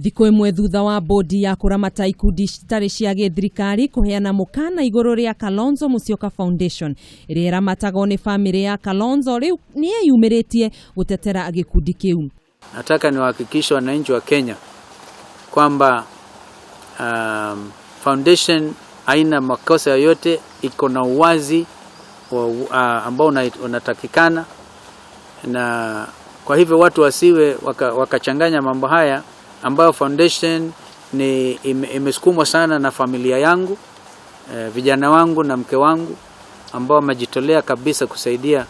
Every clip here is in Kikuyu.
Thikũ ĩmwe thutha wa bodi ya kũramata ikundi citarĩ cia gĩthirikari kũheana mũkana igũrũ rĩa Kalonzo Musyoka Foundation ĩrĩa ĩramatagwo nĩ bamĩrĩ ya Kalonzo, rĩu nĩ eyumĩrĩtie gũtetera gĩkundi kĩu. Nataka niwahakikishe wananchi wa Kenya kwamba foundation haina makosa yoyote, iko na uwazi ambao unatakikana, na kwa hivyo watu wasiwe wakachanganya mambo haya ambayo foundation ni imesukumwa sana na familia yangu, vijana wangu na mke wangu ambao wamejitolea kabisa kusaidia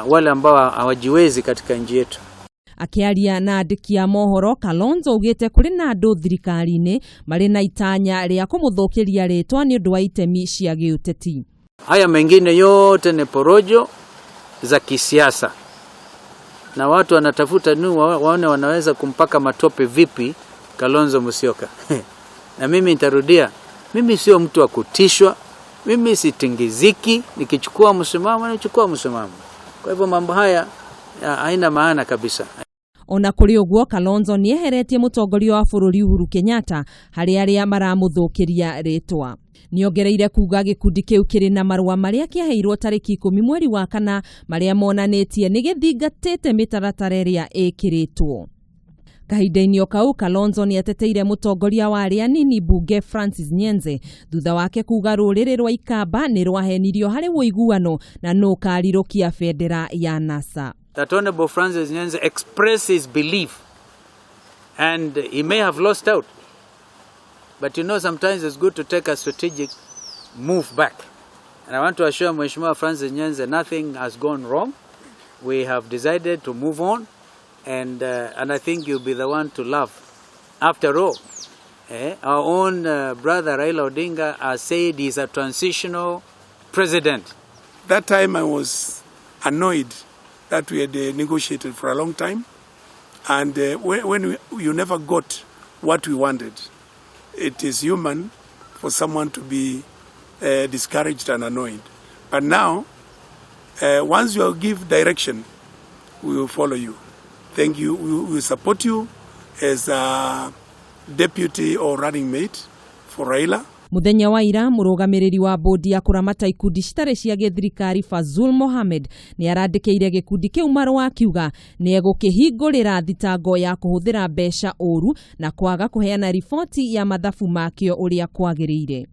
wale ambao hawajiwezi katika nchi yetu. Akĩaria na andĩki a mohoro, Kalonzo augĩte kũrĩ na andũ thirikari-inĩ marĩ na itanya rĩa kũmũthũkĩria rĩtwa nĩ ũndũ wa itemi cia gĩũteti. Haya mengine yote ni porojo za kisiasa, na watu wanatafuta nu waone wanaweza kumpaka matope vipi Kalonzo Musyoka. Na mimi nitarudia, mimi sio mtu wa kutishwa, mimi sitingiziki, nikichukua msimamo nichukua msimamo. Kwa hivyo mambo haya haina maana kabisa. Ona kũrĩ ũguo, Kalonzo nĩ eheretie mũtongoria wa bũrũri Uhuru Kenyatta harĩ arĩa maramũthũkĩria rĩtwa. Nĩongereire kuga gĩkundi kĩu kĩrĩ na marũa marĩa kĩaheirwo tarĩki 10 mweri wa kana marĩa monanĩtie nĩ gĩthingatĩte mĩtaratara ĩrĩa ĩkĩrĩtwo. Kahinda-inĩ o kau, Kalonzo nĩ ateteire mũtongoria wa arĩa anini mbunge Francis Nyenze thutha wake kuga rũrĩrĩ rwa Ikamba nĩ rwahenirio harĩ ũiguano na nũ ũkarirũkia bendera ya NASA. That Honorable Francis Nyenze expressed his belief, and he may have lost out. But sometimes it's good to take a strategic move back. And I want to assure Mheshimiwa Francis Nyenze nothing has gone wrong. We have decided to move on, and I think you'll be the one to laugh. After all, our own brother Raila Odinga has said he's a transitional president. That time I was annoyed that we had negotiated for a long time, and when you never got what we wanted, it is human for someone to be discouraged and annoyed. But now, once you give direction, we will follow you. Thank you. We will support you as a deputy or running mate for Raila. Muthenya wa ira, mũrũgamĩrĩri wa bodi ya kũramata ikundi citarĩ cia gĩthirikari Fazul Mohamed nĩ arandĩkĩire gĩkundi kĩu marũa akiuga nĩ egũkĩhingũrĩra thitango ya kũhũthĩra mbeca ũru na kwaga kũheana riboti ya mathabu makĩo ũrĩa kwagĩrĩire.